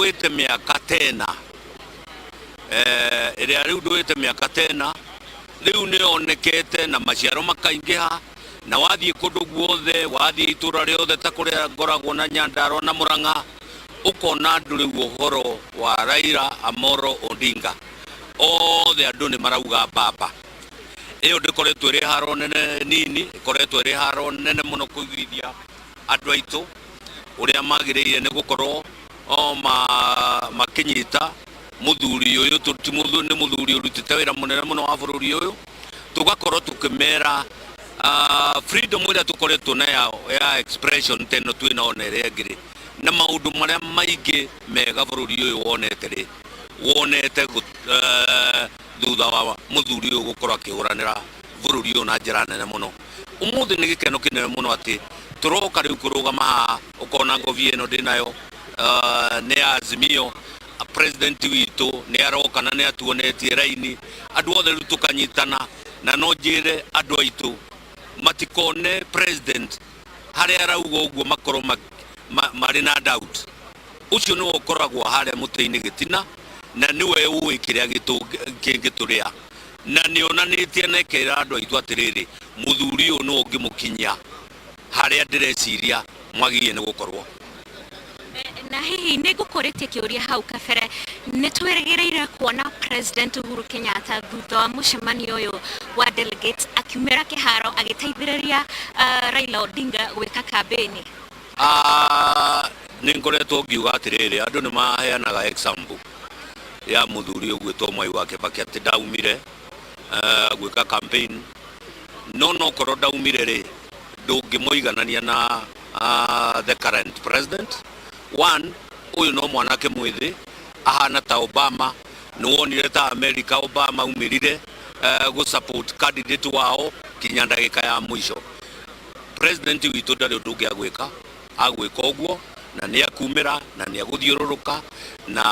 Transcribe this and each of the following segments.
Ndũĩte mĩaka tena ĩrĩa rĩu ndũĩte mĩaka tena rĩu nĩ yonekete na maciaro makaingĩha na wathiĩ kũndũ guothe, wathiĩ itũra rĩothe ta kũrĩa ngoragwo na Nyandarua na Murang'a, ũkona andũ rĩu ũhoro wa Raila Amolo Odinga othe andũ nĩ marauga baba. Ĩyo ndĩkoretwo ĩrĩ haro nene nini, ĩkoretwo ĩrĩ haro nene mũno kũiguithia andũ aitũ ũrĩa magĩrĩire nĩ gũkorwo o makĩnyita mũthuri ũyũ. Nĩ mũthuri ũrutĩte wĩra mũnene mũno wa bũrũri ũyũ. Tũgakorwo tũkĩmera freedom ĩrĩa tũkoretwo nayo ya expression ta ĩno twĩnayo na ĩrĩa ĩngĩ rĩ, na maũndũ marĩa maingĩ mega bũrũri ũyũ wonete rĩ, wonete thutha wa mũthuri ũyũ gũkorwo akĩhũranĩra bũrũri ũyũ na njĩra nene mũno. Ũmũthĩ nĩ gĩkeno kĩnene mũno atĩ tũroka rĩu kũrũgama haha, ũkona ngobia ĩno ndĩnayo nĩ ya Azimio. President witũ nĩ aroka na nĩ atuonetie raini, andũ othe rĩu tũkanyitana. Na no njĩre andũ aitũ matikone president harĩa arauga ũguo makorwo marĩ na doubt. Ũcio nĩwe ũkoragwo harĩa mũtĩ-inĩ gĩtina na nĩwe ũĩ kĩrĩa kĩngĩtũrĩa, na nĩ onanĩtie na ĩkera andũ aitũ atĩrĩrĩ, mũthuri ũyũ nĩwe ũngĩmũkinyia harĩa ndĩreciria mwagĩrĩire nĩ gũkorwo. Na hihi nĩ ngũkũrĩtie kĩũria hau kabere, nĩ twĩrĩgĩrĩire kuona President Uhuru Kenyatta thutha wa mũcemanio ũyũ wa delegates akiumĩra kĩharo agĩteithĩrĩria Raila Odinga gwĩka kambĩni? Nĩ ngoretwo ngiuga atĩrĩrĩ, andũ nĩ maheanaga example ya mũthuri ũgwĩtwo Mwai wa Kibaki atĩ ndaumire gwĩka campaign, no nokorwo ndaumire rĩ, ndũngĩmũiganania na the current president. One, ũyũ no mwanake mwĩthĩ ahana ta Obama. Nĩ wonire ta America Obama aumĩrire gũ support candidate wao kinya ndagĩka ya mũico. President witũ ndarĩ ũndũ ũngĩ agwĩka, agwĩka ũguo na nĩ akumĩra na nĩ agũthiũrũrũka, na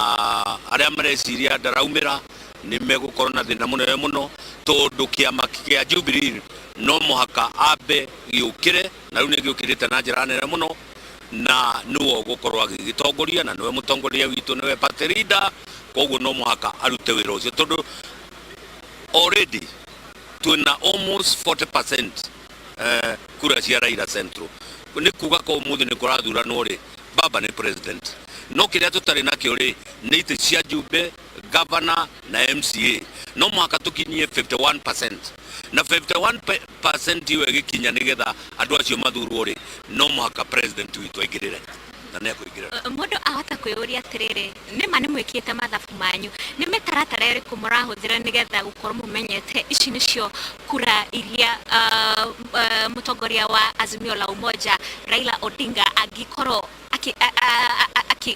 arĩa mareciria ndaraumĩra nĩ megũkorwo na thĩna mũnene mũno, tondũ kĩama kĩa Jubilee no mũhaka ambe gĩũkĩre, na rĩu nĩ gĩũkĩrĩte na njĩra nene mũno, na nĩwe ũgũkorwo agĩgĩtongoria na nĩwe mũtongoria witũ, nĩwe party leader. Koguo no mũhaka arute wĩra ũcio, tondũ already twĩna almost 40% kura cia Raila Central. Nĩ kuga ko ũmũthĩ nĩ kũrathuranwo rĩ, baba nĩ president. No kĩrĩa tũtarĩ nakĩo rĩ, nĩ itĩ cia njumbe, governor na MCA. No mũhaka tũkinyie 51%, na 51% ĩyo ĩgĩkinya, nĩgetha andũ acio mathurwo rĩ, no mũhaka president witũ aingĩrĩre, na nĩ akũingĩrĩra. Mũndũ ahota kwĩyũria atĩrĩrĩ, nĩma nĩ mwĩkĩte mathabu manyu, nĩ mĩtaratara ĩrĩkũ mũrahũthĩra nĩgetha gũkorwo mũmenyete ici nĩcio kura iria mũtongoria wa Azimio la Umoja Raila Odinga angĩkorwo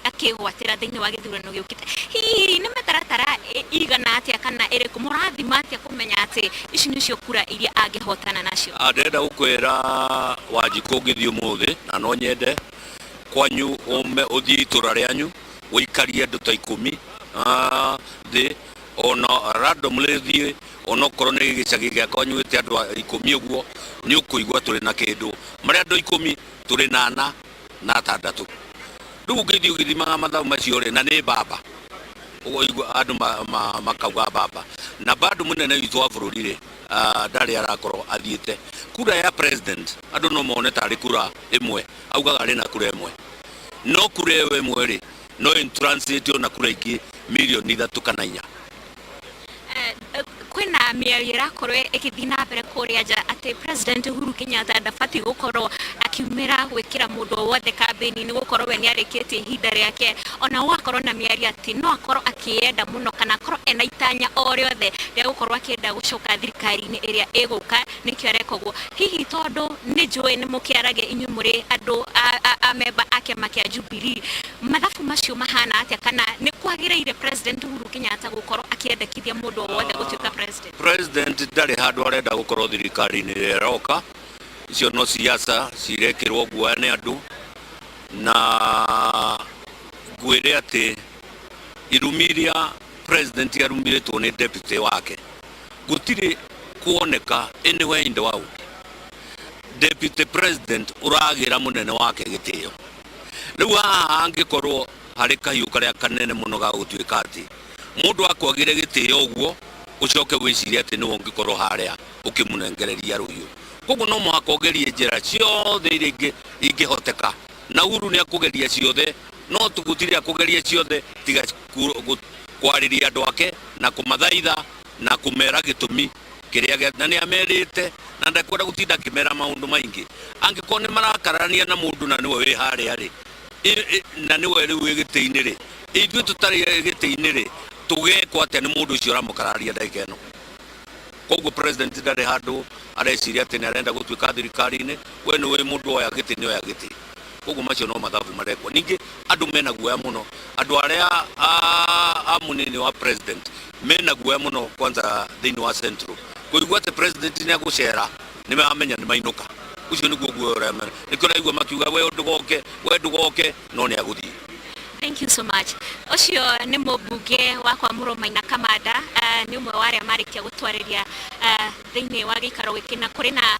akĩgwatĩra thĩinĩ wa gĩthurano gĩũkĩte? Hihi nĩ mĩtaratara igana atĩa kana ĩrĩkũ mũrathima atĩa kũmenya atĩ ici nĩcio kura iria angĩhotana nacio? Ndĩrenda gũkwĩra Wanjikũ, ũngĩthiĩ ũmũthĩ, na no nyende kwanyu ume ũthiĩ itũra rĩanyu ũikarie andũ ta 10 thĩ, ona randomly thiĩ, onokorwo nĩ gĩcagi gĩa kwanyu, wĩte andũ 10 ũguo, nĩ ũkũigua tũrĩ na kĩndũ marĩa andũ 10 tũrĩ na ana na atandatũ. Rĩu ũngĩthiĩ ũgĩthimaga mathabu macio rĩ, na nĩ baba ũigua andũ makauga baba, na bado mũnene witũ wa bũrũri rĩ, ndarĩ arakorwo athiĩte kura ya president. Andũ no mone tarĩ kura ĩmwe, augaga arĩ na kura ĩmwe, no kura ĩyo ĩmwe rĩ, no translate ona kura ingĩ mirioni 3 kana 4. Kwĩna mĩario ĩrakorwo ĩgĩthiĩ na mbere kũrĩa nja atĩ President Uhuru Kenyatta ndabatiĩ gũkorwo akiumĩra gwĩkĩra mũndũ o wothe kambĩni, nĩ gũkorwo we nĩ arĩkĩtie ihinda rĩake. Ona gũgakorwo na mĩario atĩ no akorwo akĩyenda mũno kana akorwo ena itanya o rĩothe rĩa gũkorwo akĩenda gũcoka thirikari-inĩ ĩrĩa ĩgũka, nĩkĩo areka ũguo. Hihi tondũ nĩ njũĩ nĩ mũkĩaragia inyuĩ mũrĩ andũ a memba a kĩama kĩa Jubilee, mathabu macio mahana atĩa, kana nĩ kwagĩrĩire President Uhuru Kenyatta gũkorwo akĩendekithia mũndũ o wothe gũtuĩka president? President ndarĩ handũ arenda gũkorwo thirikari-inĩ ĩrĩa ĩroka. Icio no siasa cirekĩrwo guoya nĩ andũ. Na ngwĩre atĩ irumi iria president arumĩtwo nĩ deputy wake, gũtirĩ kuoneka anywhere in the world deputy president ũragĩra mũnene wake gĩtĩo. Rĩu haha angĩkorwo Harĩ kahiũ karĩa kanene mũno ga gũtuĩka atĩ mũndũ akwagire gĩtĩo ũguo, ũcoke wĩcirie atĩ nĩwe ũngĩkorwo harĩa ũkĩmũnengereria rũhiũ. Koguo no mũhaka ũgerie njĩra ciothe iria ingĩhoteka, na Uhuru nĩ akũgeria ciothe, no tũgũtirĩ akũgeria ciothe tiga kwarĩria andũ ake na kũmathaitha na kũmera gĩtũmi kĩrĩa na nĩ amerite, na ndakwenda gũtinda akĩmera maũndũ maingĩ. Angĩkorwo nĩ marakararania na mũndũ na nĩwe wĩ harĩa rĩ, na nĩwe rĩu wĩ gĩtĩ-inĩ rĩ, ithuĩ tũtarĩ gĩtĩ-inĩ rĩ, tũgekwo atĩa nĩ mũndũ ũcio ũramũkararia ndagĩka ĩno? Koguo president ndarĩ handũ areciria atĩ nĩ arenda gũtuĩka thirikari-inĩ. We nĩ wĩ mũndũ oya gĩtĩ, nĩ oya gĩtĩ. Koguo macio no mathabu marekwo. Ningĩ andũ mena guoya mũno, andũ arĩa a mũnini wa president mena guoya mũno, kwanza thĩinĩ wa Central, kũigua atĩ president nĩ agũcera, nĩ mamenya nĩ mainũka. Ũcio nĩguo guoya ũrĩa mena. Nĩkĩo ũraigua makiuga, "We ndũgoke, we ndũgoke," no nĩ agũthiĩ. Thank you so much. Ũcio nĩ mũmbunge wakwa Mũrũmaina Kamanda, nĩ ũmwe wa arĩa marĩkia gũtwarĩria thĩinĩ wa gĩikaro gĩkĩ na kũrĩ na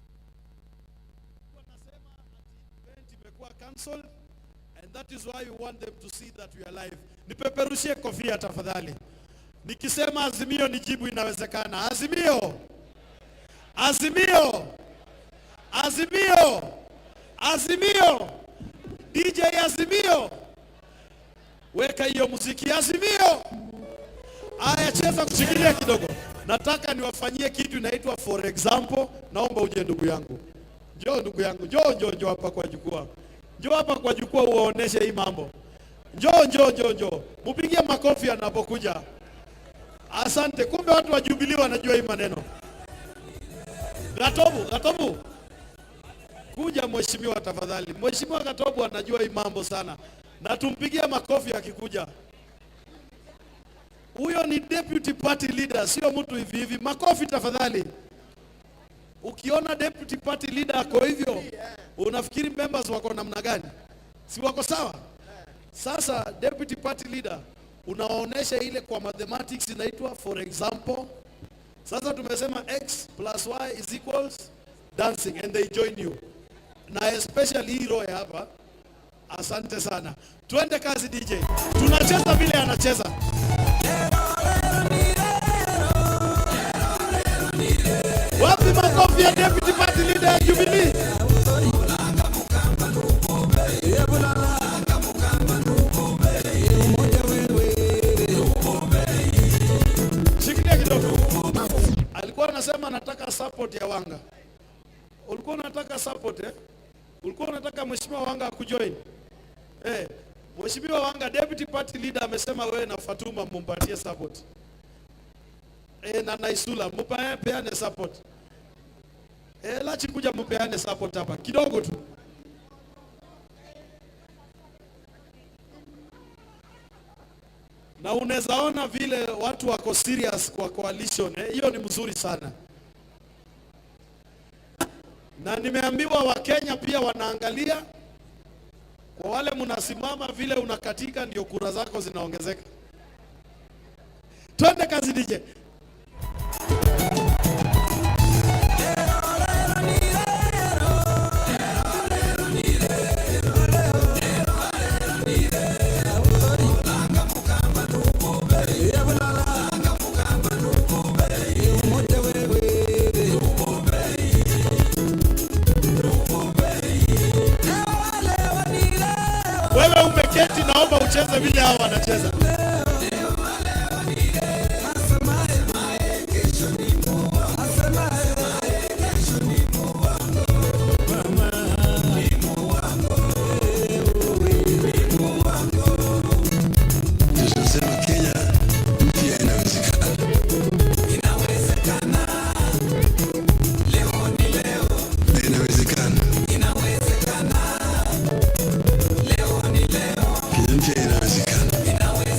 Wanasema ati event imekuwa cancelled, and that is why we want them to see that we are live. Nipeperushie kofia tafadhali. Nikisema Azimio nijibu inawezekana. Azimio! Azimio! Azimio! Azimio! DJ Azimio! Weka hiyo muziki Azimio. Aya, cheza, kushikilia kidogo. Nataka niwafanyie kitu inaitwa for example. Naomba uje ndugu yangu. Njoo ndugu yangu, njoo, njoo, njoo hapa kwa jukwaa. Njoo hapa kwa jukwaa uwaoneshe hii mambo. Njoo, njoo, njoo, njoo. Mupigie makofi anapokuja. Asante. Kumbe watu wa Jubilee wanajua hii maneno. Gatobu, Gatobu. Kuja mheshimiwa tafadhali. Mheshimiwa Gatobu anajua hii mambo sana. Na tumpigie makofi akikuja. Huyo ni deputy party leader, sio mtu hivi hivi. Makofi tafadhali. Ukiona deputy party leader ako hivyo, unafikiri members wako namna gani? Si wako sawa? Sasa deputy party leader unawaonesha ile kwa mathematics inaitwa for example. Sasa tumesema x plus y is equals dancing, and they join you. Na especially hii roho ya hapa. Asante sana. Tuende kazi, DJ. Tunacheza vile anacheza. Wapi makofi ya deputy party leader ya Jubilee? Shikilia kidogo. Alikuwa anasema anataka support ya Wanga. Ulikuwa unataka support, eh? Ulikuwa unataka Mheshimiwa Wanga akujoin. Eh, Mheshimiwa Wanga, deputy party leader amesema wewe na Fatuma mumpatie support. Eh, na Naisula mupeane support. Eh, Lachi, kuja mupeane support hapa kidogo tu. Na unaweza ona vile watu wako serious kwa coalition, eh, hiyo ni mzuri sana. Na nimeambiwa Wakenya pia wanaangalia kwa wale mnasimama vile unakatika, ndio kura zako zinaongezeka. Twende kazi, DJ. Wewe umeketi, naomba ucheze vile hao wanacheza. Tunasema Kenya mpya inawezekana. Na inawezekana. Kenya mpya inawezekana.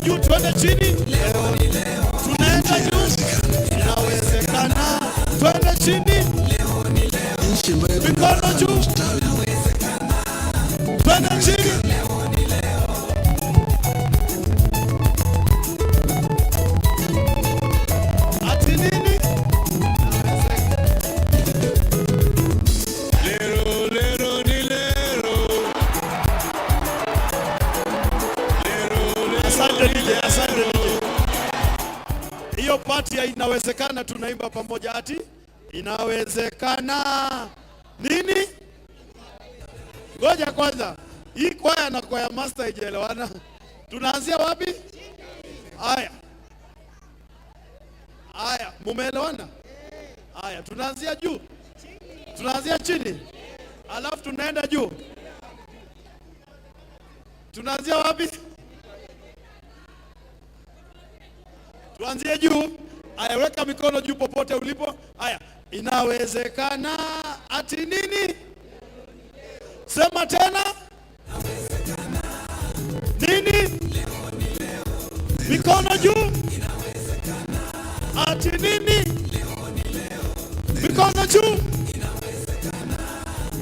juu, twende chini. Leo ni leo. Tunaenda juu. Inawezekana. Twende chini. Nchi ambayo kuna Mikono raha na juu. ustawi. Twende chini. Ati nini? Lero, lero ni lero. Asante DJ, asante DJ. Hiyo part ya inawezekana tunaimba pamoja ati inawezekana nini? Ngoja kwanza, hii kwaya na kwaya master haijaelewana. Tunaanzia wapi? Haya, haya, mumeelewana? Haya, tunaanzia juu, tunaanzia chini, alafu tunaenda juu. Tunaanzia wapi? Tuanzie juu. Aya, weka mikono juu popote ulipo. Aya, inawezekana ati nini? Sema tena. Nini? Mikono juu. Ati nini? Mikono juu.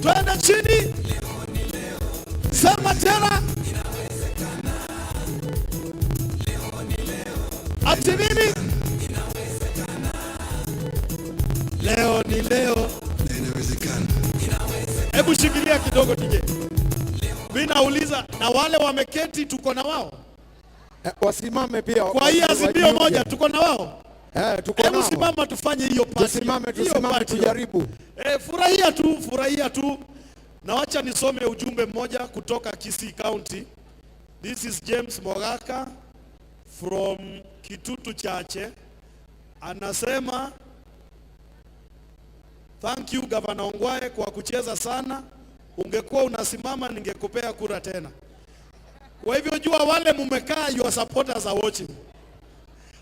Twende chini. Sema tena. Ati nini? Leo ni leo. Na inawezekana. Hebu shikilia kidogo DJ. Mimi nauliza na wale wameketi tuko na wao? Wasimame pia. Kwa hii azimio wajiunge. moja tuko na wao? Tuko Hebu nao. simama tufanye hiyo party. Tusimame, Hiyo tusimame party. tujaribu. Furahia tu, furahia tu. Na wacha nisome ujumbe mmoja kutoka Kisii County. This is James Mogaka from Kitutu Chache. Anasema thank you Governor Ongwae kwa kucheza sana. Ungekuwa unasimama ningekupea kura tena. Kwa hivyo jua wale mumekaa, your supporters are watching.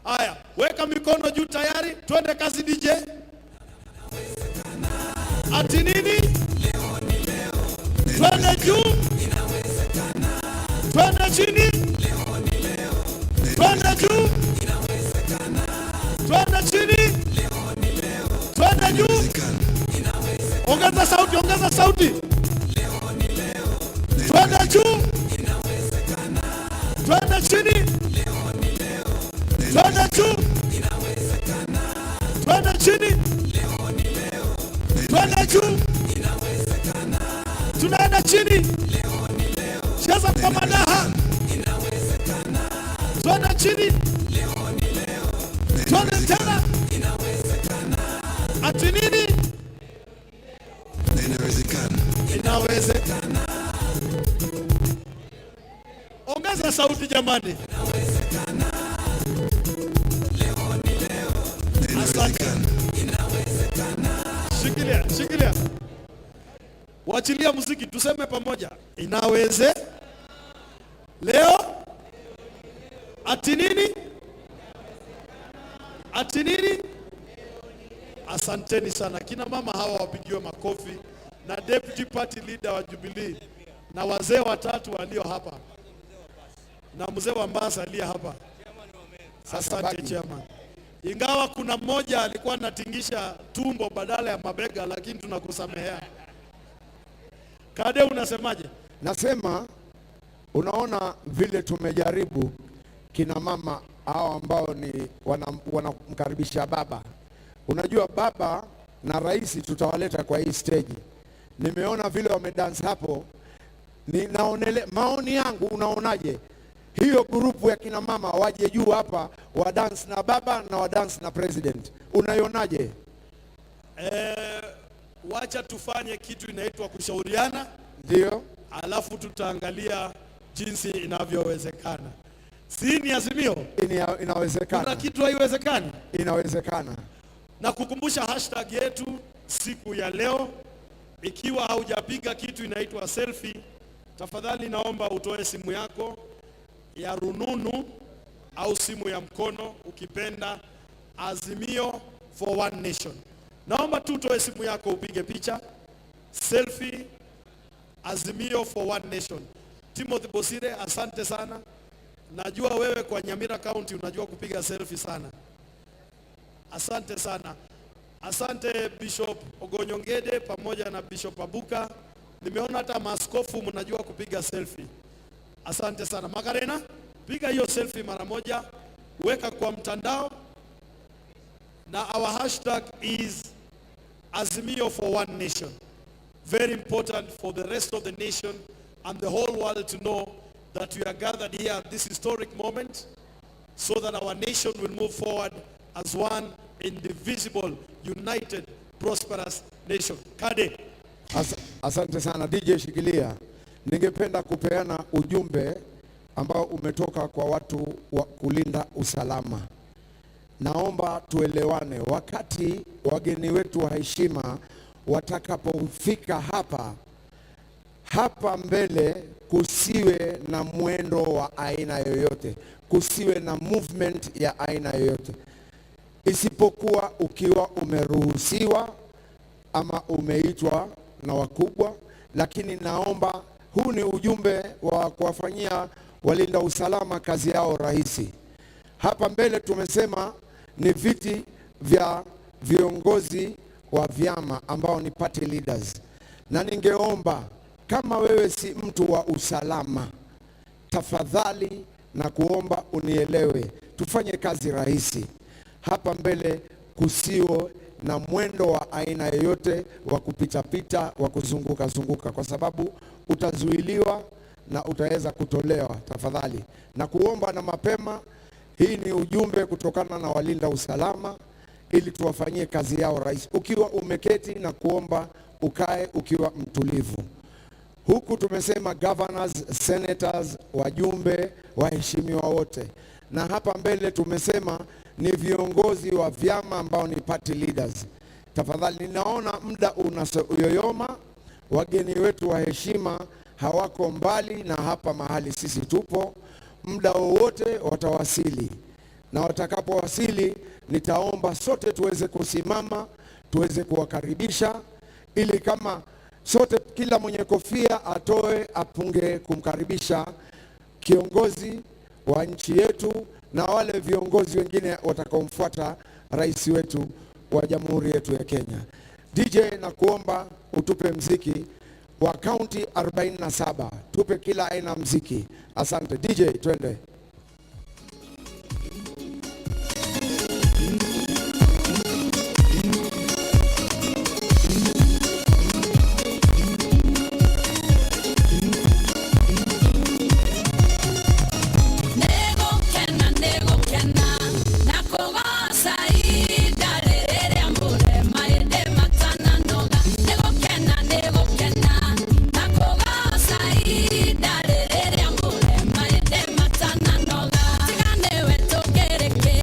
Haya, weka mikono juu tayari, twende kazi DJ. Ati nini? Twende juu. Twende chini. Twende juu. Twende chini. Twende juu. Ongeza sauti, ongeza sauti. Twende juu. Twende chini. Twende juu. Twende chini. Twende juu. Tunaenda chini. Cheza kwa madaha. Twende chini. Twende tena. Ati nini? Na inawezekana. Inawezekana. Ongeza sauti jamani. Na Asante. inawezekana. Shikilia, shikilia. Wachilia muziki tuseme pamoja. Inaweze. Leo. Ati nini? Ati nini? Asanteni sana. Kina mama hawa wapigiwe makofi na deputy party leader wa Jubilee na wazee watatu walio hapa na mzee wa Mbasa aliye hapa. Asante baki. Chairman. Ingawa kuna mmoja alikuwa anatingisha tumbo badala ya mabega, lakini tunakusamehea. Kade, unasemaje? Nasema unaona vile tumejaribu kina mama hao ambao ni wanamkaribisha baba. Unajua baba na rais tutawaleta kwa hii stage. Nimeona vile wamedance hapo, ninaonele maoni yangu, unaonaje? Hiyo grupu ya kina mama waje juu hapa wa dance na baba na wa dance na president, unaionaje? Wacha tufanye kitu inaitwa kushauriana, Ndio. Alafu tutaangalia jinsi inavyowezekana. Si ni azimio? Kuna Inawezekana, kitu haiwezekani. Inawezekana. Na kukumbusha hashtag yetu siku ya leo, ikiwa haujapiga kitu inaitwa selfie, tafadhali naomba utoe simu yako ya rununu au simu ya mkono ukipenda, Azimio for One Nation. Naomba tu utoe simu yako upige picha selfie, Azimio for One Nation. Timothy Bosire, asante sana. Najua wewe kwa Nyamira County unajua kupiga selfie sana. Asante sana. Asante Bishop Ogonyongede pamoja na Bishop Abuka. Nimeona hata maaskofu mnajua kupiga selfie. Asante sana. Makarena, piga hiyo selfie mara moja, weka kwa mtandao, na our hashtag is Azimio for One Nation. Very important for the rest of the nation and the whole world to know that we are gathered here at this historic moment so that our nation will move forward as one indivisible, united, prosperous nation. Kade. Asante sana DJ Shikilia. Ningependa kupeana ujumbe ambao umetoka kwa watu wa kulinda usalama. Naomba tuelewane, wakati wageni wetu wa heshima watakapofika hapa hapa mbele, kusiwe na mwendo wa aina yoyote, kusiwe na movement ya aina yoyote, isipokuwa ukiwa umeruhusiwa ama umeitwa na wakubwa. Lakini naomba, huu ni ujumbe wa kuwafanyia walinda usalama kazi yao rahisi. Hapa mbele tumesema ni viti vya viongozi wa vyama ambao ni party leaders, na ningeomba kama wewe si mtu wa usalama, tafadhali na kuomba unielewe, tufanye kazi rahisi. Hapa mbele kusio na mwendo wa aina yoyote wa kupitapita, wa kuzunguka zunguka, kwa sababu utazuiliwa na utaweza kutolewa. Tafadhali na kuomba na mapema, hii ni ujumbe kutokana na walinda usalama, ili tuwafanyie kazi yao rahisi. Ukiwa umeketi na kuomba ukae ukiwa mtulivu. Huku tumesema governors, senators, wajumbe, waheshimiwa wote, na hapa mbele tumesema ni viongozi wa vyama ambao ni party leaders. Tafadhali, ninaona muda unayoyoma, wageni wetu wa heshima hawako mbali na hapa mahali sisi tupo, muda wowote watawasili, na watakapowasili nitaomba sote tuweze kusimama tuweze kuwakaribisha, ili kama sote, kila mwenye kofia atoe apunge kumkaribisha kiongozi wa nchi yetu na wale viongozi wengine watakaomfuata rais wetu wa jamhuri yetu ya Kenya. DJ, na kuomba utupe mziki wa kaunti 47, tupe kila aina mziki. Asante DJ, twende. Nĩgũkena nĩgũkena na kũgoca ihinda rĩrĩa mũrema ĩndĩ matananoga. Nĩgũkena nĩgũkena na kũgoca ihinda rĩrĩa mũrema ĩndĩ matananoga. Tiga nĩwe tũkĩrĩ kĩ,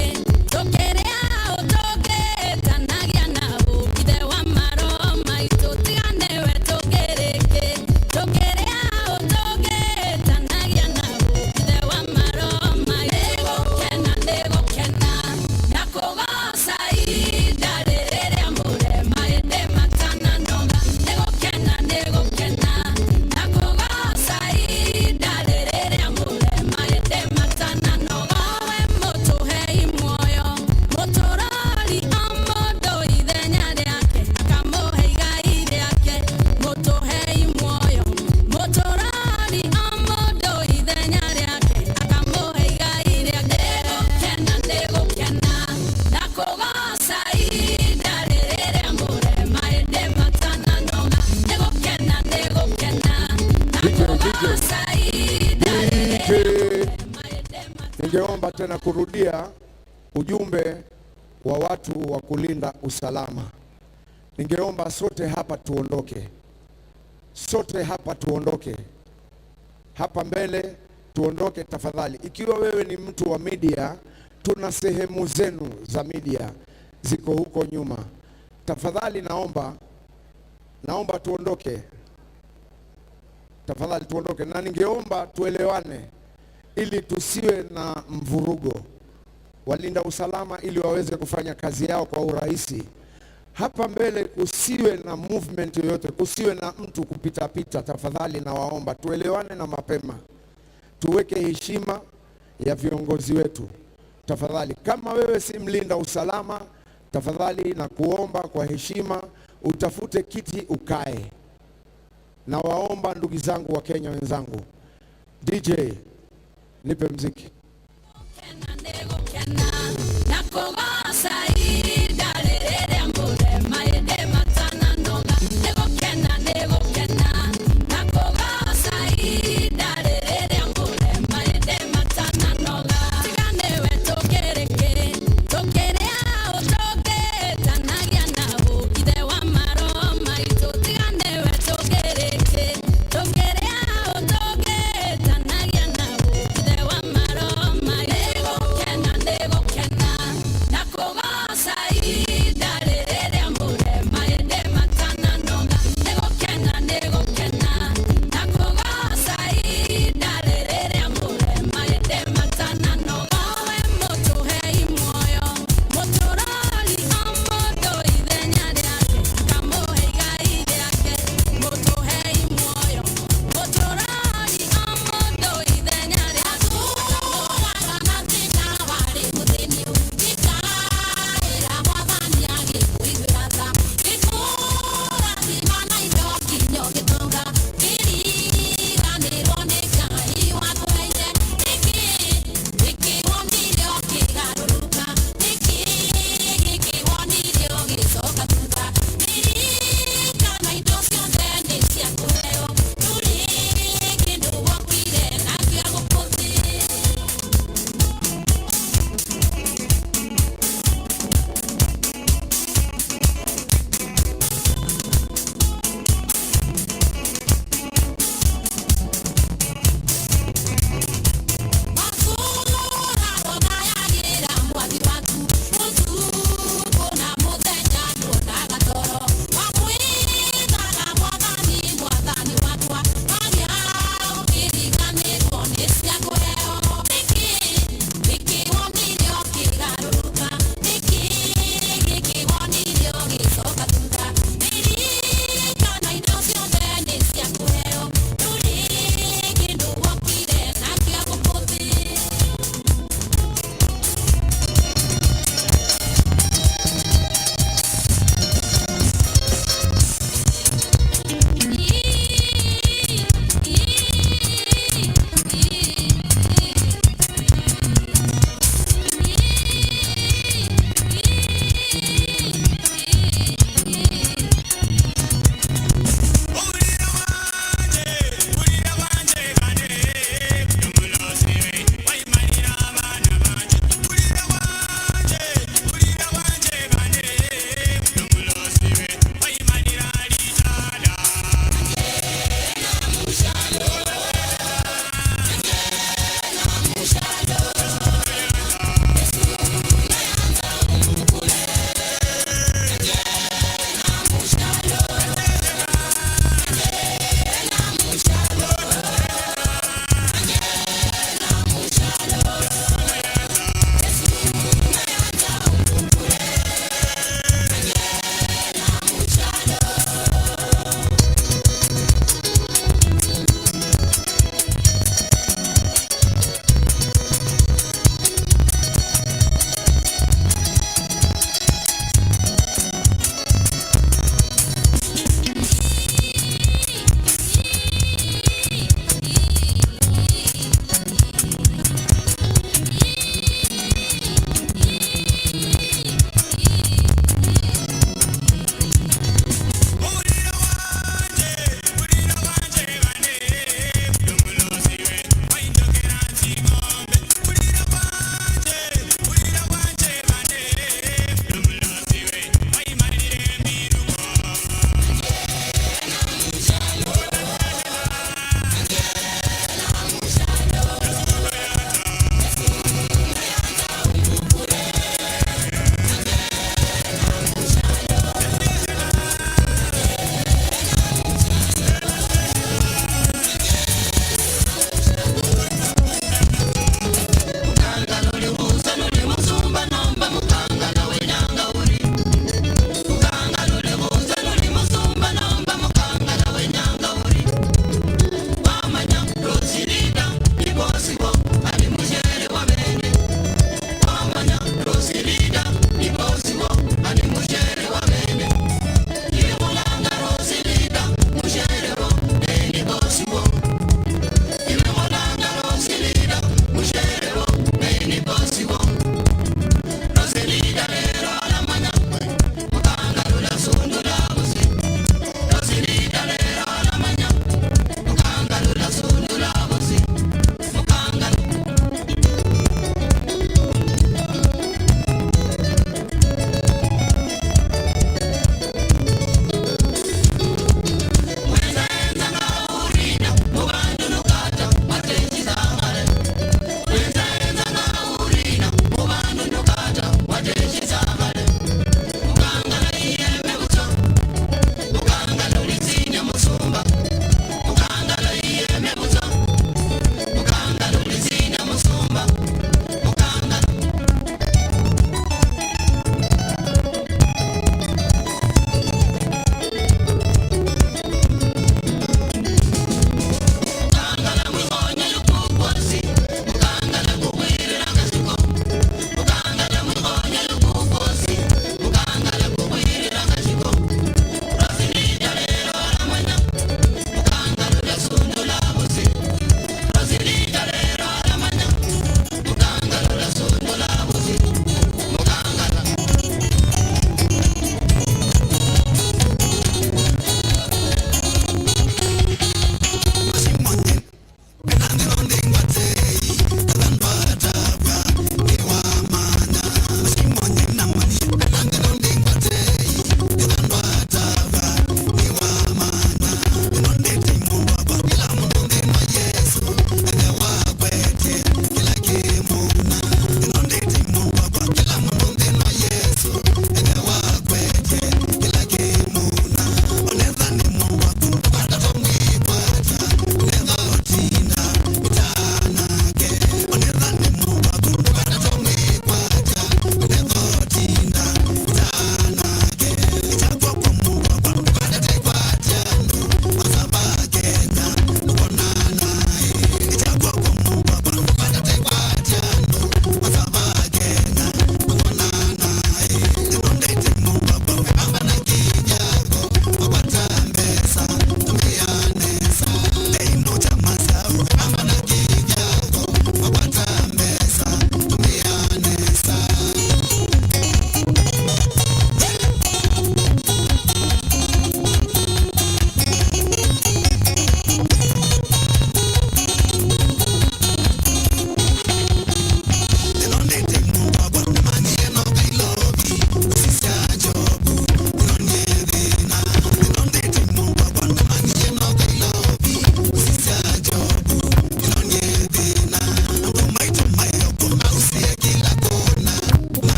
tũkĩrĩ aũ, tũngĩtanagia na ũ, ithe wa maroho maitũ. Tiga nĩwe tũkĩrĩ kĩ, tũkĩrĩ aũ, tũngĩtanagia na ũ, ithe wa maroho maitũ. Nĩgũkena nĩgũkena na kũgoca ihinda rĩrĩa mũrema ĩndĩ matananoga. Nĩgũkena nĩgũkena na kũgoca ihinda rĩrĩa mũrema ĩndĩ matananoga. Owe mũtũhei muoyo, mũtũrori o mũndũ ithenya rĩake, akamũhe igai rĩake. Mũtũhei muoyo, mũtũrori o mũndũ ithenya rĩake, akamũhe igai rĩake. Nĩgũkena nĩgũkena na kũgoca ihinda rĩrĩa mũrema ĩndĩ matananoga. Nĩgũkena nĩgũkena na DJ, DJ. kũgoca ihinda DJ. rĩrĩa mũrema ĩndĩ matananoga. Ningeomba tena kurudia ujumbe wa watu wa kulinda usalama. Ningeomba sote hapa tuondoke, sote hapa tuondoke, hapa mbele tuondoke tafadhali. Ikiwa wewe ni mtu wa media, tuna sehemu zenu za media ziko huko nyuma. Tafadhali naomba tuondoke, tafadhali tuondoke, na ningeomba tuelewane ili tusiwe na mvurugo. Walinda usalama ili waweze kufanya kazi yao kwa urahisi. Hapa mbele kusiwe na movement yoyote, kusiwe na mtu kupita pita. Tafadhali nawaomba tuelewane na mapema, tuweke heshima ya viongozi wetu. Tafadhali, kama wewe si mlinda usalama, tafadhali na kuomba kwa heshima utafute kiti ukae. Na waomba ndugu zangu wa Kenya wenzangu, DJ nipe mziki. Na kũgoca ihinda rĩrĩa mũrema ĩndĩ matananoga nĩgũkena nĩgũkena na kũgoca ihinda rĩrĩa mũrema ĩndĩ matananoga tiga nĩwe tũkĩrĩkĩ tũkĩrĩ aũ tũngĩtanagia naũ ithe wa maroho maitũ tiga nĩwe tũkĩrĩkĩ tũkĩrĩ aũ tũngĩtanagia naũ ithe wa maroho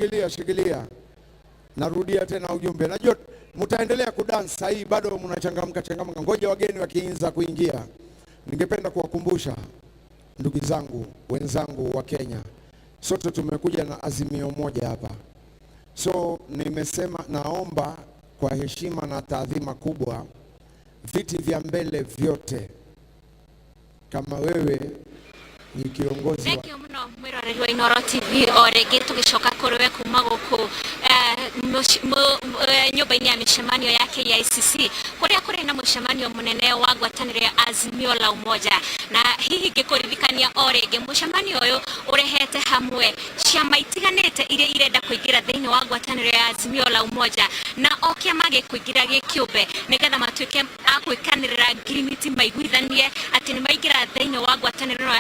Shikilia, shikilia. Narudia tena ujumbe. Najua mtaendelea kudansa hii, bado mnachangamka changamka. Ngoja wageni wakianza kuingia. Ningependa kuwakumbusha ndugu zangu, wenzangu wa Kenya, sote tumekuja na azimio moja hapa. So nimesema naomba kwa heshima na taadhima kubwa, viti vya mbele vyote, kama wewe ni kiongozi wa Thengiũ mũno mwĩroreri wa Inooro TV, o rĩngĩ tũgĩcoka kũrĩ we kuma gũkũ nyũmba-inĩ ya mĩcemanio ya KICC, kũrĩa kũrĩ na mũcemanio mũnene wa ngwatanĩro ya Azimio la Umoja. Na hihi ngĩkũririkania o rĩngĩ, mũcemanio ũyũ ũrehete hamwe ciama itiganĩte iria irenda kũingĩra thĩinĩ wa ngwatanĩro ya Azimio la Umoja, na o kĩama gĩkũingĩra gĩ kĩũmbe nĩgetha matuĩke a gwĩkanĩrĩra ngirimiti, maiguithanie atĩ nĩ maingĩra thĩinĩ wa ngwatanĩro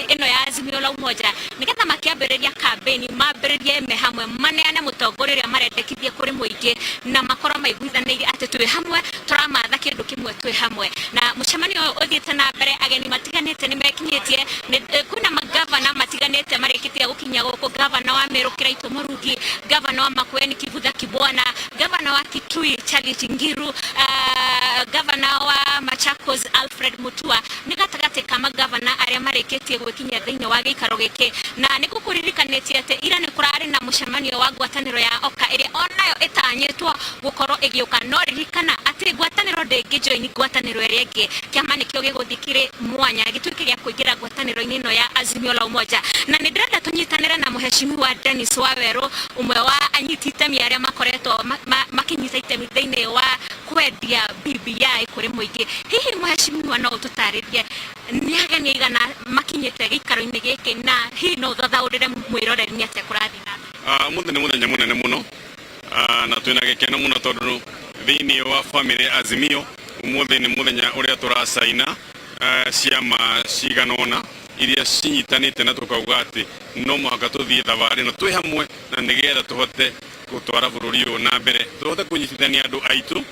ĩno ya Azimio la Umoja, nĩgetha makĩambĩrĩria kambĩni mambĩrĩrie me hamwe, maneane mũtongoria ũrĩa marendekithie kũrĩ mũingĩ, na makorwo maiguithanĩirie atĩ twĩ hamwe, tũramatha kĩndũ kĩmwe twĩ hamwe. Na mũcemanio ũyũ ũthiĩte na mbere, ageni matiganĩte nĩ mekinyĩtie. Kwĩna magavana matiganĩte marĩkĩtie gũkinya gũkũ: gavana wa Meru Kiraito Murungi, gavana wa Makueni Kivutha Kibwana, gavana wa Kitui Charity Ngiru, gavana wa Machakos Alfred Mutua nĩ gatagatĩ ka magavana arĩa marĩkĩtie gwĩkinyia thĩinĩ wa gĩikaro gĩkĩ. Na nĩ gũkũririkanĩtie atĩ ira nĩ kũrarĩ na mũcemanio wa ngwatanĩro ya OKA, ĩrĩa onayo ĩtanyĩtwo gũkorwo ĩgĩũka. No ririkana atĩ ngwatanĩro ndĩngĩ join ngwatanĩro ĩrĩa ĩngĩ, kĩama nĩkĩo gĩgũthiĩ kĩrĩ mwanya gĩtuĩke gĩa kũingĩra ngwatanĩro-inĩ ĩno ya Azimio la Umoja. Na nĩ ndĩrenda tũnyitanĩre na mũheshimiwa Dennis Wawerũ, ũmwe wa anyiti itemi arĩa makoretwo makĩnyita itemi thĩinĩ wa kwendia BBI kũrĩ mũingĩ. Hihi mũheshimiwa, no ũtũtarĩrie nĩ ageni aigana makinyĩte gĩikaro-inĩ gĩkĩ, na hihi no ũthathaũrĩre mwĩroreri nĩ atĩa kũrathiĩ na mbere? Ũmũthĩ nĩ mũthenya mũnene mũno, na twĩna gĩkeno mũno tondũ thĩinĩ wa family ya Azimio ũmũthĩ nĩ mũthenya ũrĩa tũracaina ciama cigana ũna iria cinyitanĩte, na tũkauga atĩ no mũhaka tũthiĩ thabarĩ ĩno twĩ hamwe, na nĩgetha tũhote gũtwara bũrũri ũyũ na mbere, tũhote kũnyitithania andũ aitũ,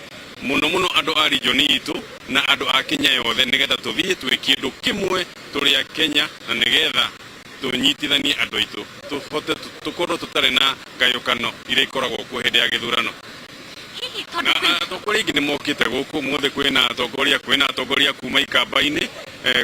mũno mũno andũ a region itũ na andũ a Kenya yothe, nĩgetha tũthiĩ twĩ kĩndũ kĩmwe tũrĩ a Kenya, na nĩgetha tũnyitithanie andũ aitũ, tũhote tũkorwo tũtarĩ na ngayũkano iria ikoragwo kuo hĩndĩ ya gĩthurano. Hihi tondũ Na atongoria aingĩ nĩ mokĩte gũkũ ũmũthĩ. Kwĩna atongoria kuma Ikamba-inĩ,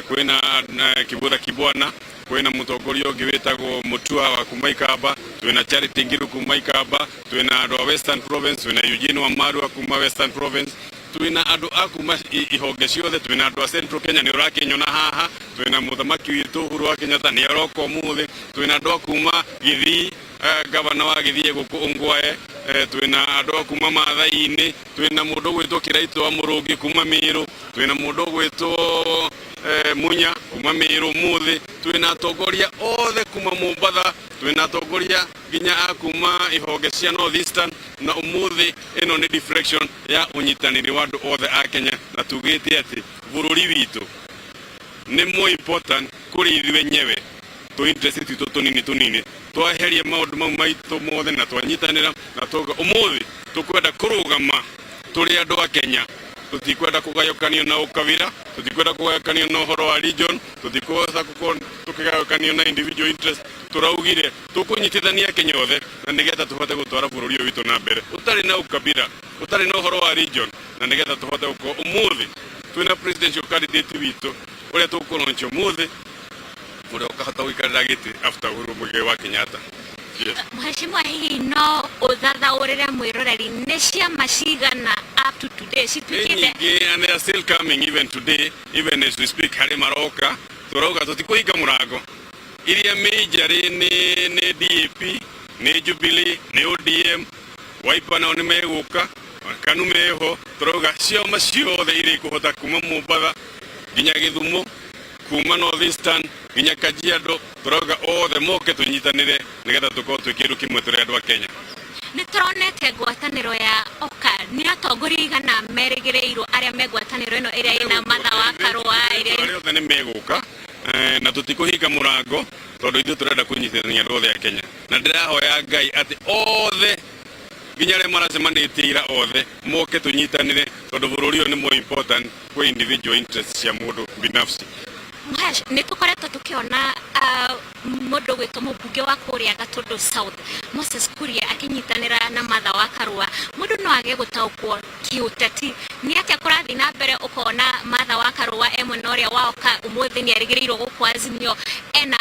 kwĩna Kibutha Kibwana, kwĩna mũtongoria ũngĩ wĩtagwo Mutua wa kuma Ikamba, twĩna Charity Ngiru kuma Ikamba, twĩna andũ a Western Province, twĩna Eugene Wamalwa kuma Western Province, twĩna andũ a kuma ihonge ciothe, twĩna andũ a Central Kenya, nĩ ũrakĩnyona haha, twĩna mũthamaki witũ Uhuru wa Kenyatta nĩ aroka ũmũthĩ, twĩna andũ a kuma Gĩthii, gavana wa Gĩthii gũkũ Ongwae, twĩna andũ a kuma Maathai-inĩ, twĩna mũndũ ũgwĩtwo Kiraito wa Mũrũngi kuma Mĩrũ, twĩna mũndũ ũgwĩtwo Munya kuma Mĩrũ. Ũmũthĩ twĩna atongoria othe kuma Mombatha, twĩna atongoria nginya a kuma ihonge cia North Eastern. Na ũmũthĩ ĩno nĩ deflection ya ũnyitanĩri wa andũ othe a Kenya, na tugĩte atĩ bũrũri witũ nĩ more important kũrĩ ithuĩ enyewe, tũ interest twitũ tũnini tũnini. Twaheria maũndũ mau maitũ mothe na twanyitanĩra na twauga ũmũthĩ tũkwenda kũrũgama tũrĩ andũ a Kenya, tũtikwenda kũgayũkanio na ũkabira, tũtikwenda kũgayũkanio na ũhoro wa region, tũtikwenda gũkorwo tũkĩgayũkanio na individual interest. Tũraugire tũkũnyitithania Kenya othe na nĩgetha tũhote gũtwara bũrũri ũyũ witũ na mbere ũtarĩ na ũkabira, ũtarĩ na ũhoro wa region, na nĩgetha tũhote gũkorwo ũmũthĩ twĩna presidential candidate witũ ũrĩa tũkũlaunch ũmũthĩ, ũrĩa ũkahota gũikarĩra gĩtĩ after Uhuru Muigai wa Kenyatta. Yes. Mheshimiwa, hihi no ũthathaũrĩre mwĩroreri nĩ ciama cigana up to today Nĩ cituĩkĩte? nyingĩ, and they are still coming even today, even as we speak, harĩ maroka. Tũrauga tũtikũhinga mũrango. Iria major nĩ DAP, nĩ Jubilee, nĩ ODM, Wiper nao nĩ megũka, KANU meho. Tũrauga ciama ciothe iria ikũhota, kuma Mombatha nginya Gĩthumo, kuma North Eastern nginya Kajiado, tũrauga othe moke tũnyitanĩre nĩgetha tũkorwo twĩ kĩndũ kĩmwe tũrĩ andũ a Kenya. Nĩ tũronete ngwatanĩro ya OKA. Nĩ atongoria igana merĩgĩrĩirwo arĩa me ngwatanĩro ĩno ĩrĩa ĩna Martha wa Karũa, ĩrĩa Arĩa othe nĩ megũka, na tũtikũhinga mũrango tondũ ithuĩ tũrenda kũnyitithania andũ othe a Kenya, na ndĩrahoya Ngai atĩ othe, nginya arĩa maracemanĩtie ira, othe moke tũnyitanĩre, tondũ bũrũri ũyũ nĩ more important kwĩ individual interest cia mũndũ binafsi. Mhesh, nĩ tũkoretwo tũkĩona Mũndũ ũgwĩtwo mũmbunge wa kũrĩa Gatũndũ South Moses Kuria akĩnyitanĩra na Martha wa Karua. Mũndũ no age gũtaũkwo kĩũteti nĩ atĩa kũrathiĩ na mbere, ũkona Martha wa Karua e mwena ũrĩa waoka ũmũthĩ nĩ erĩgĩrĩirwo gũkũ Azimio ena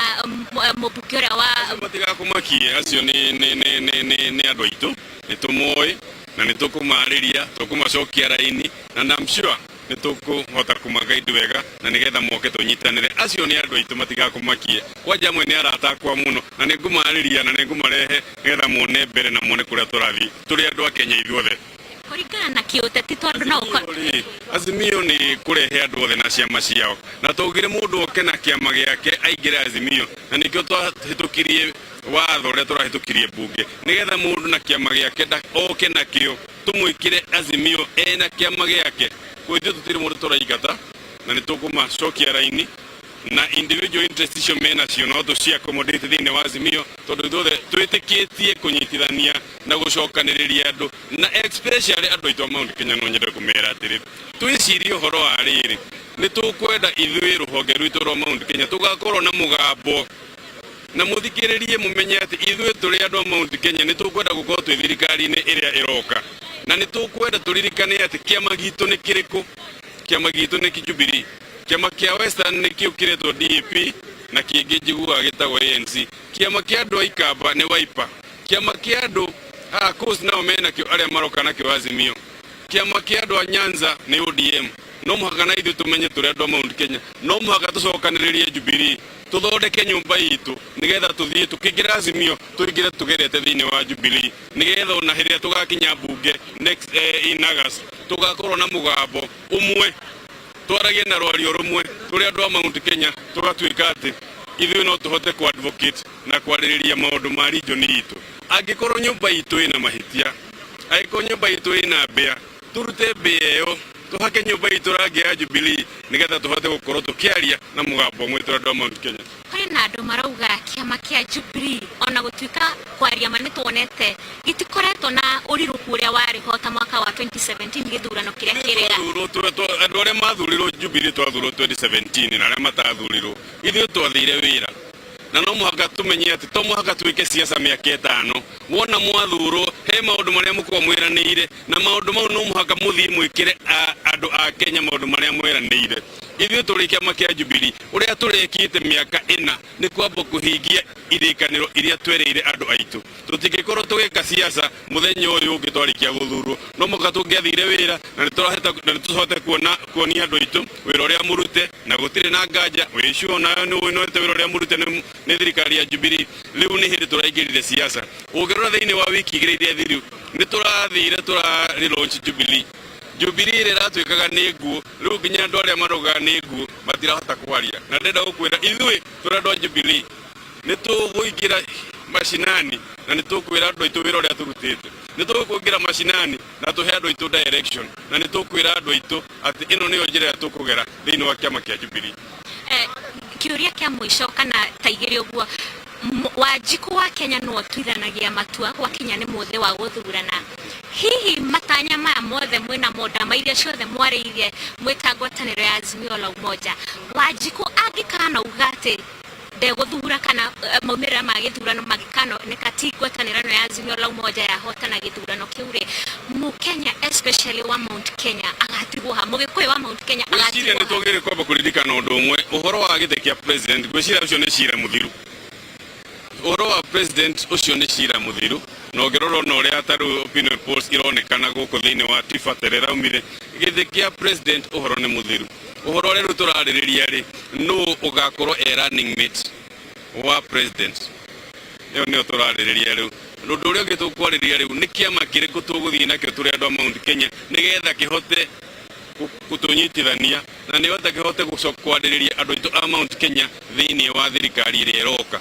mũmbunge ũrĩa wa Matigakũmakie, acio nĩ andũ aitũ, nĩ tũmoĩ na nĩ tũkũmarĩria, tũkũmacokia raini na I'm sure nĩ tũkũhota kũmagaidi wega na nĩgetha moke tũnyitanĩre. Acio nĩ andũ aitũ, matigakũmakie. Kwanja amwe nĩ arata akwa mũno na nĩ ngũmarĩria na nĩ ngũmarehe nĩgetha muone mbere na muone kũrĩa tũrathiĩ tũrĩ andũ a Kenya ithuothe. Kũringana na kĩũteti tondũ no Rĩ, Azimio nĩ kũrehe andũ othe na ciama ciao, na twaugire mũndũ oke na kĩama gĩake aingĩre Azimio, na nĩkĩo twahĩtũkirie watho ũrĩa tũrahĩtũkirie mbunge, nĩgetha mũndũ na kĩama gĩake oke nakĩo tũmwĩkĩre Azimio ena kĩama gĩake. Kwa ithuĩ tũtirĩ mũndũ tũraingata na nĩ tũkũmacokia raini na individual interest icio menacio no tũci accommodate thĩinĩ wa Azimio, tondũ ithuothe twĩtĩkĩtie kũnyitithania na gũcokanĩrĩria andũ, na especially andũ aitũ a Mount Kenya. No nyende kũmera atĩrĩ, twĩcirie ũhoro wa rĩrĩ, nĩ tũkwenda ithuĩ rũhonge rwitũ rwa Mount Kenya tũgakorwo na mũgambo na mũthikĩrĩrie, mũmenye atĩ ithuĩ tũrĩ andũ a Mount Kenya nĩ tũkwenda gũkorwo twĩ thirikari-inĩ ĩrĩa ĩroka, na nĩ tũkwenda tũririkane atĩ kĩama gitũ nĩ kĩrĩkũ. Kĩama gitũ nĩ Jubilee. Kĩama kĩa Western nĩ kĩu kĩretwo DAP na kĩngĩ njiguaga gĩtagwo ANC. Kĩama kĩa andũ a Ikamba nĩ Wiper. Kĩama kĩa andũ a Coast nao mena kĩo arĩa maroka nakĩo Azimio. Kĩama kĩa andũ a Nyanza nĩ ODM. No mũhaka na ithuĩ tũmenye tũrĩ andũ a Mount Kenya no mũhaka tũcokanĩrĩrie Jubilee, tũthondeke nyũmba itũ, nĩgetha tũthiĩ tũkĩingĩra Azimio tũingĩre tũgerete thĩinĩ wa Jubilee, nĩgetha ona hĩndĩ ĩrĩa tũgakinya mbunge next in August tũgakorwo na mũgambo ũmwe, twaragie na rwario rũmwe tũrĩ andũ a Mount Kenya, tũgatuĩka atĩ ithuĩ no tũhote ku advocate na kwarĩrĩria maũndũ ma region itũ. Angĩkorwo nyũmba itũ ĩna mahĩtia, angĩkorwo nyũmba itũ ĩna mbĩa, tũrute mbĩa ĩyo, tũhake nyũmba itũ rangi ya Jubilee, nĩgetha tũhote gũkorwo tũkĩaria na mũgambo ũmwe tũrĩ andũ a Mount Kenya. Kũrĩ na andũ marauga kĩama kĩa Jubilee, ona gũtuĩka kwaria ma nĩ tuonete gĩtikoretwo na ũrirũku ũrĩa warĩ ho ta mwaka wa 2017 gĩthurano kĩrĩa kĩrĩga. Andũ arĩa mathurirwo Jubilee, twathurwo 2017 na arĩa matathurirwo, ithuĩ twathire wĩra, na no mũhaka tũmenye atĩ to mũhaka twĩke siasa mĩaka 5. Wona mwathurwo, he maũndũ marĩa mũkoragwo mwĩranĩire, na maũndũ mau no mũhaka mũthiĩ mwĩkĩre andũ a Kenya maũndũ marĩa mwĩranĩire. Ithuĩ tũrĩ kĩama kĩa Jubilee, ũrĩa tũrekĩte mĩaka 4 nĩ kwamba kũhingia irĩkanĩro iria twereire andũ aitũ. Tũtingĩkorwo tũgĩka siasa mũthenya ũyũ ũngĩ twarĩkia gũthurwo. No mũhaka tũngĩathire wĩra na nĩ tũhote kuona kuonia andũ aitũ wĩra ũrĩa mũrute, na gũtirĩ na nganja wĩcio nayo nĩ wĩnete wĩra ũrĩa mũrute nĩ thirikari ya Jubilee. Rĩu nĩ hĩndĩ tũraingĩrire siasa. Ũngĩrora thĩinĩ wa wiki 2 iria thiru, nĩ tũrathire tũra launch Jubilee. Jubilee ĩrĩa ĩratuĩkaga nĩ nguo, rĩu nginya andũ arĩa maraugaga nĩ nguo matirahota kwaria. Na ndĩrenda gũkwĩra ithuĩ tũrĩ andũ a Jubilee nĩ tũgũingĩra mashinani na nĩ tũkwĩra andũ aitũ wĩra ũrĩa tũrutĩte. Nĩ tũkũingĩra mashinani na tũhe andũ aitũ direction, na nĩ tũkwĩra andũ aitũ atĩ ĩno nĩyo njĩra ĩrĩa tũkũgera thĩinĩ wa kĩama kĩa Jubilee. Kĩũria kĩa mũico kana ta igĩrĩ ũguo, Wanjikũ wa Kenya nĩwe ũtuithanagia matua gwakinya nĩ mũthĩ wa gũthurana. Hihi matanya maya mothe mwĩna mo, ndama iria ciothe mwarĩirie mwĩta ngwatanĩro ya Azimio la Umoja, Wanjikũ angĩkanauga atĩ ndegũthura kana maumĩrĩra ma gĩthurano mangĩkanoneka ti ngwatanĩro ĩno ya Azimio la Umoja yahotana gĩthurano kĩu rĩ, Mũkenya especially wa Mount Kenya agatigwo ha? Mũgĩkũyũ wa Mount Kenya Gwĩciria nĩ agatigwo ha? Twagĩrĩire kwamba kũririkana ũndũ ũmwe, ũhoro wa gĩtĩ kĩa president. Ngwĩciria ũcio nĩ cira mũthiru. Ũhoro wa president ũcio nĩ cira mũthiru, na ũngĩrora ona ũrĩa ta rĩu opinion polls ironekana gũkũ thĩinĩ wa Tifa tere raumire, gĩtĩ kĩa president ũhoro nĩ mũthiru. Ũhoro ũrĩa rĩu tũrarĩrĩria rĩ, nũ ũgakorwo e running mate wa president, ĩyo nĩyo tũrarĩrĩria rĩu. Ũndũ ũrĩa ũngĩ tũkwarĩrĩria rĩu nĩ kĩama kĩrĩkũ tũgũthiĩ nakĩo tũrĩ andũ a Mount Kenya, nĩgetha kĩhote gũtũnyitithania na nĩgetha kĩhote kwarĩrĩria andũ aitũ a Mount Kenya thĩinĩ wa thirikari ĩrĩa ĩroka.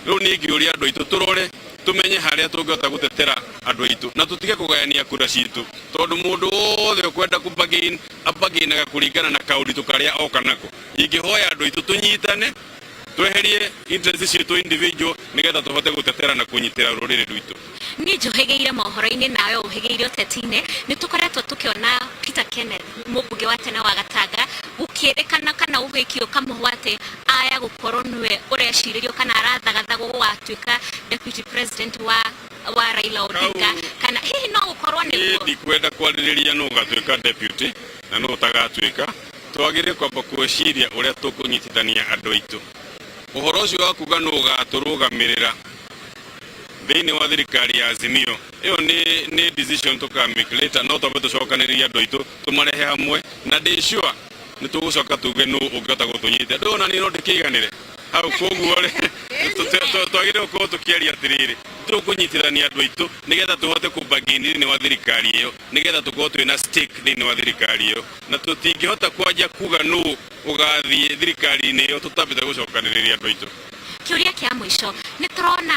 Rĩu niĩ ngĩũria andũ aitũ tũrore tũmenye harĩa tũngĩhota gũtetera andũ aitũ na tũtige kũgayania kura citũ, tondũ mũndũ wothe ũkwenda kũbargain abargainaga kũringana na kaũritũ karĩa oka nako. Ingĩhoya andũ aitũ tũnyitane, tweherie interest citũ individual, nĩgetha tũhote gũtetera na kũnyitĩra rũrĩrĩ rwitũ. Niĩ njũhĩgĩire mohoro-inĩ nawe ũhĩgĩire ũteti-inĩ. Nĩ tũkoretwo tũkĩona Peter Kenneth, mũmbunge wa tene wa Gatanga. Gũkĩrĩkana kana gũgĩikio kamũhwa atĩ aya gũkorwo nĩwe ũrecirĩrio kana arathagathagwo gũgatuĩka deputy president wa Raila Odinga, kana hihi no gũkorwo Niĩ nĩguo? Ndikwenda kwarĩrĩria nũ ũgatuĩka deputy na nũ ũtagatuĩka. Twagĩrĩire kwamba gwĩciria ũrĩa tũkũnyitithania andũ aitũ. Ũhoro ũcio wa kuga nũ ũgatũrũgamĩrĩra thĩinĩ wa thirikari ya Azimio, ĩyo nĩ decision tũka make later, no twambe tũcokanĩrĩrie andũ aitũ, tũmarehe hamwe, na ndĩ sure nĩ tũgũcoka tuge nũ ũngĩhota gũtũnyita. Ndona niĩ no ndĩkĩiganĩre hau. Koguo rĩ, twagĩrĩirwo gũkorwo tũkĩaria atĩrĩrĩ, tũkũnyitithania andũ aitũ nĩgetha tũhote kũbargain thĩinĩ wa thirikari ĩyo, nĩgetha tũkorwo twĩna stake thĩinĩ wa thirikari ĩyo, na tũtingĩhota kwanjia kuga nũ ũgathiĩ thirikari-inĩ ĩyo tũtambĩte gũcokanĩrĩria andũ aitũ. Kĩũria kĩa mũico, nĩ tũrona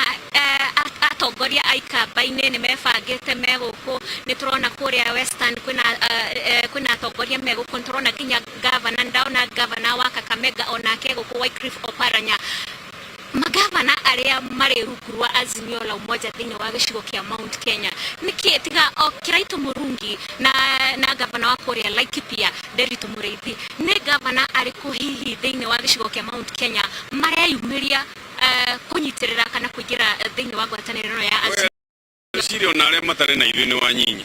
atongoria a ikamba-inĩ nĩ mebangĩte me gũkũ, nĩ tũrona kũrĩa Western kwĩna atongoria me gũkũ, nĩ tũrona nginya gavana, ndaona gavana wa Kakamega onake gũkũ, Wycliffe Oparanya. Magavana arĩa marĩ rungu rwa Azimio la Umoja thĩinĩ wa gĩcigo kĩa Mount Kenya, nĩkĩ tiga o Kiraitu Murungi na gavana wa kũrĩa Laikipia, Nderitu Mũrĩithi, nĩ gavana arĩkũ hihi thĩinĩ wa gĩcigo kĩa Mount Kenya mareyumĩria kũnyitĩrĩra kana kũingĩra thĩinĩ wa ngwatanĩro ĩno ya Azimio? Gwĩciria ona arĩa matarĩ na ithuĩ nĩ wanyinyi,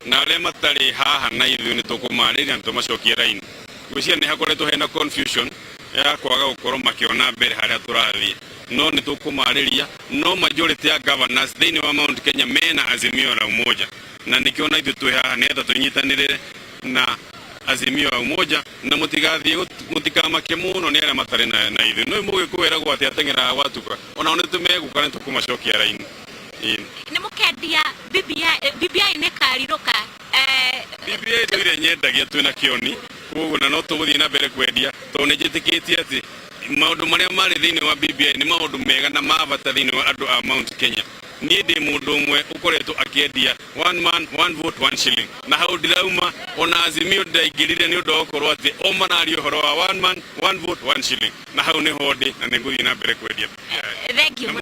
na arĩa matarĩ haha na ithuĩ nĩ tũkũmarĩria na tũmacokie raini. Gwĩciria nĩ hakoretwo hena confusion ya kwaga gũkorwo makĩona mbere harĩa tũrathiĩ, no nĩ tũkũmarĩria. No majority ya governors thĩinĩ wa Mount Kenya mena Azimio la Umoja, na nĩkĩo na ithuĩ twĩ haha nĩgetha tũnyitanĩrĩre na Azimio la Umoja, na mũtigathiĩ mũtikamake mũno nĩ arĩa matarĩ na ithuĩ. No mũgĩkũyũ eragwo atĩ ateng'eraga gwatuka, onao nĩ tũmegũka, nĩ tũkũmacokia raini. Ĩĩ. Nĩ mũkendia BBI? BBI nĩ karirũka? BBI ndũire nyendagia twĩna kĩoni, koguo na no tũgũthiĩ na mbere kwendia, tondũ nĩ njĩtĩkĩtie atĩ maũndũ marĩa marĩ thĩinĩ wa BBI nĩ maũndũ mega na ma bata thĩinĩ wa andũ a Mount Kenya. Niĩ ndĩ mũndũ ũmwe ũkoretwo akĩendia one man, one vote, one shilling, na hau ndirauma. Ona Azimio ndaingĩrire nĩ ũndũ wa gũkorwo atĩ o mararia ũhoro wa one man, one vote, one shilling, na hau nĩho ndĩ na nĩ ngũthiĩ na mbere kwendia BBI. Thank you Na mũno.